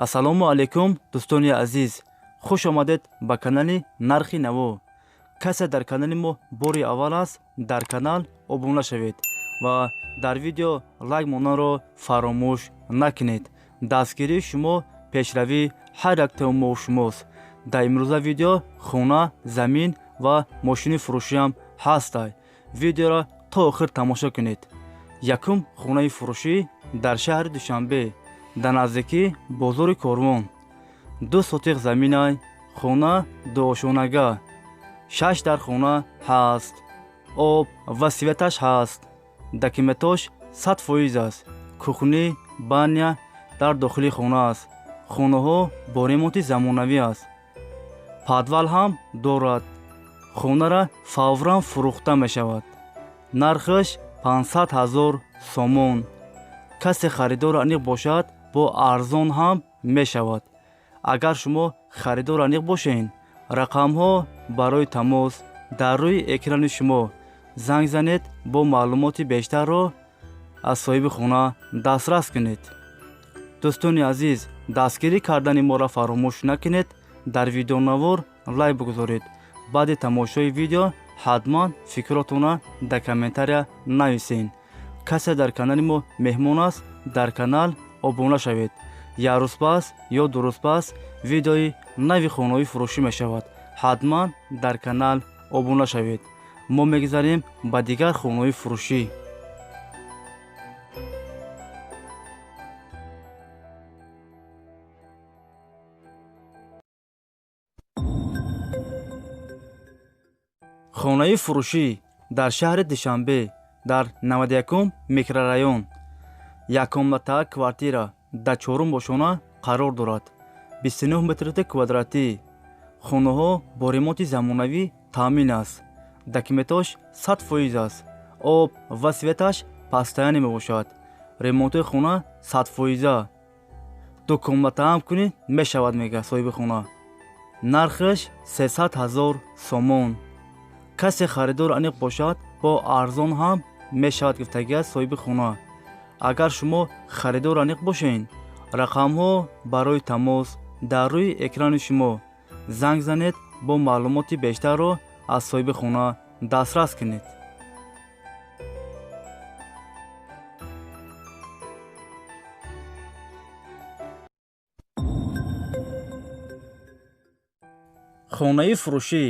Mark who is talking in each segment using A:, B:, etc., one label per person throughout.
A: Ассалому алайкум, дӯстони азиз, хуш омадед ба канали Нархи Наво. Касе дар канали мо бори аввал аст, дар канал обуна шавед ва дар видео лайк монданро фаромӯш накунед. Дастгирии шумо пешравии ҳар яктаи мо шумост. Дар имрӯза видео хона, замин ва мошини фурӯшиам ҳастай. Видеоро то охир тамошо кунед. Якум хонаи фурӯшӣ дар шаҳри Душанбе, дар наздикии бозори Корвон, 2 сотих заминай. Хона дуошонага, шаш дар хона ҳаст, об ва светаш ҳаст, документош 100% аст. Кухни, баня дар дохили хона аст. Хонаҳо бо ремонти замонавӣ аст, подвал ҳам дорад. Хонара фавран фурӯхта мешавад. Нархаш 500 ҳазор сомон. Касе харидор аниқ бошад, бо арзон ҳам мешавад. Агар шумо харидор аниқ бошед, рақамҳо барои тамос дар рӯи экрани шумо, занг занед, бо маълумоти бештарро аз соҳиби хона дастрас кунед. Дӯстони азиз, дастгирӣ кардани моро фаромӯш накунед. Дар видеонавор лайк бигузоред. Баъди тамошои видео ҳатман фикротонро дар комментария нависед. Касе дар канали мо меҳмон аст, дар канал обуна шавед. Як рӯз пас ё 2 рӯз пас видеои нави хонаҳои фурӯшӣ мешавад. Ҳатман дар канал обуна шавед. Мо мегузарем ба дигар хонаҳои фурӯшӣ. Хонаи фурӯшӣ дар шаҳри Душанбе, дар 91 микрорайон, яккомната квартира дар чорум ошёна қарор дорад, 29 метри квадратӣ. Хонаҳо бо ремонти замонавӣ таъмин аст, документош 100% аст, об ва светаш постоянный мебошад. Ремонтҳои хона садфоиза, ду комнатаам кунӣ мешавад, мега соҳиби хона. Нархаш 300 ҳазор сомон. Касе харидор аниқ бошад, бо арзон ҳам мешавад, гуфтагиаст соҳиби хона. Агар шумо харидор аниқ бошед, рақамҳо барои тамос дар рӯи экрани шумо, занг занед, бо маълумоти бештарро аз соҳиби хона дастрас кунед. Хонаи фурӯшӣ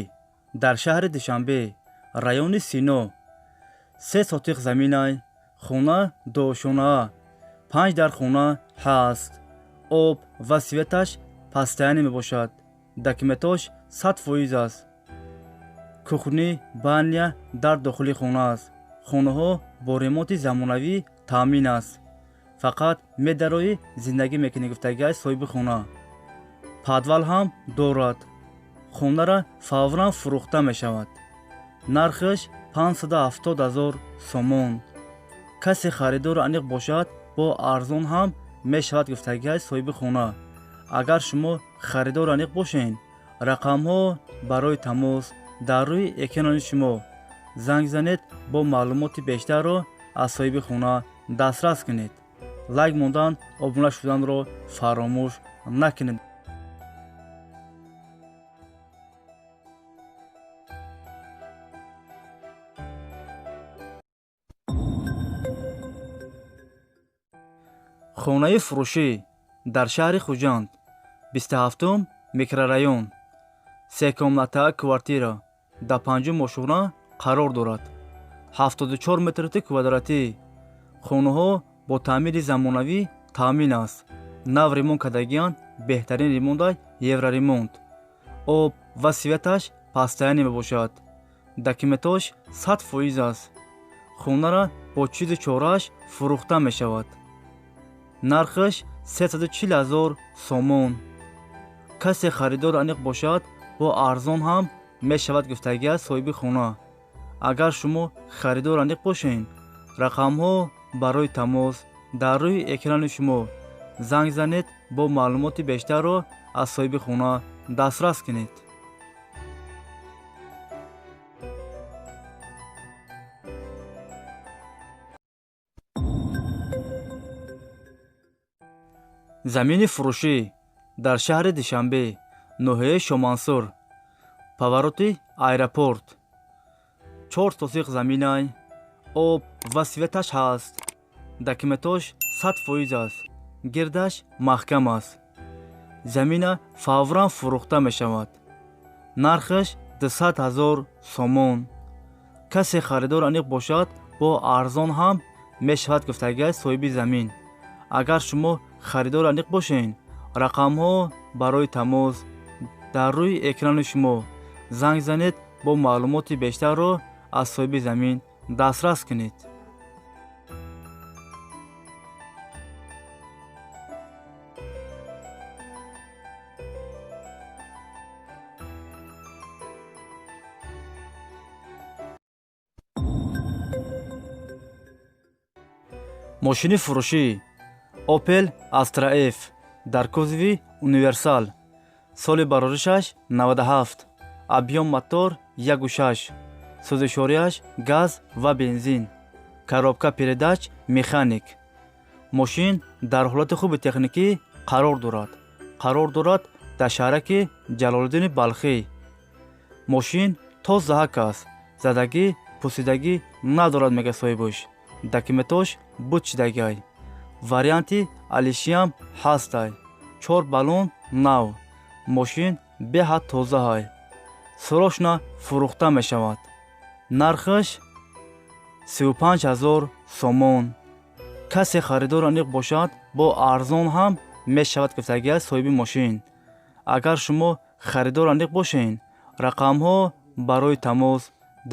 A: дар шаҳри Душанбе, райони Сино, 3 сотих заминай. Хона дуошонаа, панҷ дар хона ҳаст, об ва светаш постоянный мебошад, документош 100% аст. Кухни, баня дар дохили хона аст. Хонаҳо бо ремонти замонавӣ таъмин аст, фақат медароӣ, зиндагӣ мекунӣ, гуфтагиаст соҳиби хона. Подвал ҳам дорад. Хонара фавран фурӯхта мешавад. Нархаш 570 ҳазор сомон. Касе харидор аниқ бошад, бо арзон ҳам мешавад, гуфтагиаст соҳиби хона. Агар шумо харидор аниқ бошед, рақамҳо барои тамос дар рӯи экрани шумо, занг занед, бо маълумоти бештарро аз соҳиби хона дастрас кунед. Лайк мондан, обуна шуданро фаромӯш накунед. Хонаи фурӯшӣ дар шаҳри Хуҷанд, 27-ум микрорайон, секомната квартира дар панҷум ошёна қарор дорад, 74 метри квадратӣ. Хонаҳо бо таъмири замонавӣ таъмин аст, нав ремонт кардагианд, беҳтарин ремонтай, евроремонт. Об ва светаш постоянный мебошад, документош 100% аст. Хонара бо чизу чорааш фурӯхта мешавад. Нархаш 340 ҳазор сомон. Касе харидор аниқ бошад, бо арзон ҳам мешавад, гуфтагиаст соҳиби хона. Агар шумо харидор аниқ бошед, рақамҳо барои тамос дар рӯи экрани шумо, занг занед, бо маълумоти бештарро аз соҳиби хона дастрас кунед. Замини фурӯшӣ Дар шаҳри Душанбе, ноҳияи Шомансур, повороти аэропорт. 4 сотих заминай, об ва светаш ҳаст. Документош 100% аст, гирдаш маҳкам аст. Замина фавран фурӯхта мешавад. Нархаш 200 000 сомон. Касе харидор аниқ бошад, бо арзон ҳам мешавад, гуфтагиай соҳиби замин. Агар шумо харидор аниқ бошед, рақамҳо барои тамос дар рӯи экрани шумо, занг занед, бо маълумоти бештарро аз соҳиби замин дастрас кунед. Мошини фурӯшӣ Opel Astra F дар кузови универсал, соли бароришаш 97, объём мотор 1,6, сӯзишвориаш газ ва бензин, коробка передач механик. Мошин дар ҳолати хуби техникӣ қарор дорад. Қарор дорад дар шаҳраки Ҷалолиддини Балхӣ. Мошин тозаҳак аст, задагӣ пусидагӣ надорад, мега соҳибаш. Документош буд шидагиай. Варианти алишиам ҳастай. 4 баллон нав. Мошин беҳад тозаҳай. Срочно фурӯхта мешавад. Нархаш 35 000 сомон. Касе харидор аниқ бошад, бо арзон ҳам мешавад, гуфтагиай соҳиби мошин. Агар шумо харидор аниқ бошед, рақамҳо барои тамос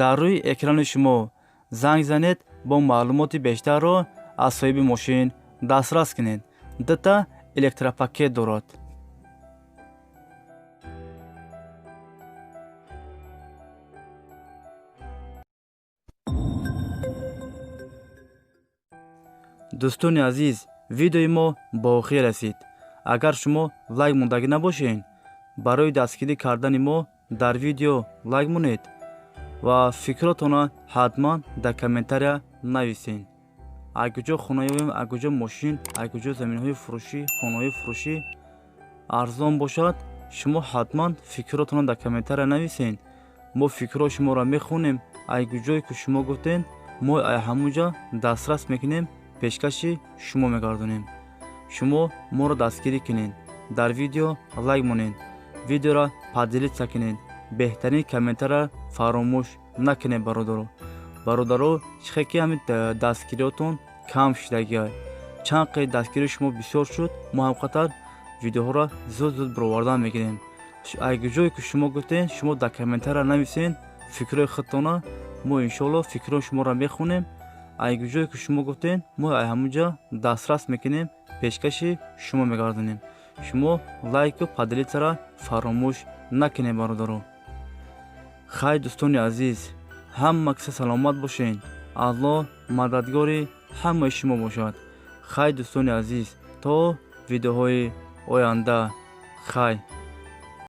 A: дар рӯи экрани шумо, занг занед, бо маълумоти бештарро аз соҳиби мошин дастрас кунед. Дута электропакет дорад. Дӯстони азиз, видеои мо ба охир расид. Агар шумо лайк мондагӣ набошед, барои дастгирӣ кардани мо дар видео лайк монед ва фикротонро ҳатман дар комментария нависед. Аз куҷо хона ёбем, аз куҷо мошин, аз куҷо заминҳои фурӯшӣ, хонаҳои фурӯшӣ арзон бошад, шумо ҳатман фикротонро дар комментария нависед. Мо фикрҳои шуморо мехонем. Аз куҷое ки шумо гуфтед, мо аз ҳамон ҷо дастрас мекунем, пешкаши шумо мегардонем. Шумо моро дастгирӣ кунед, дар видео лайк монед, видеоро поделиться кунед, беҳтарин комментария фаромӯш накунед, бародаро. Бародаро, чихе ки ҳамин дастгириётон кам шудагиай. Чанд қи дастгирии шумо бисёр шуд, мо ҳамқатар видеоҳоро зуд-зуд баровардан мегирем. Аз ҷое ки шумо гуфтед, шумо дар комментария нависед фикрҳои худтона, мо иншоалло фикрҳои шуморо мехонем. Аз ҷое ки шумо гуфтед, мо аз ҳамон ҷо дастрас мекунем, пешкаши шумо мегардонем. Шумо лайку поделиться-ро фаромӯш накунед, бародаро. Хай, дӯстони азиз, ҳама киса саломат бошед. Аллоҳ мададгори ҳамаи шумо бошад. Хай, дӯстони азиз, то видеоҳои оянда. Хай.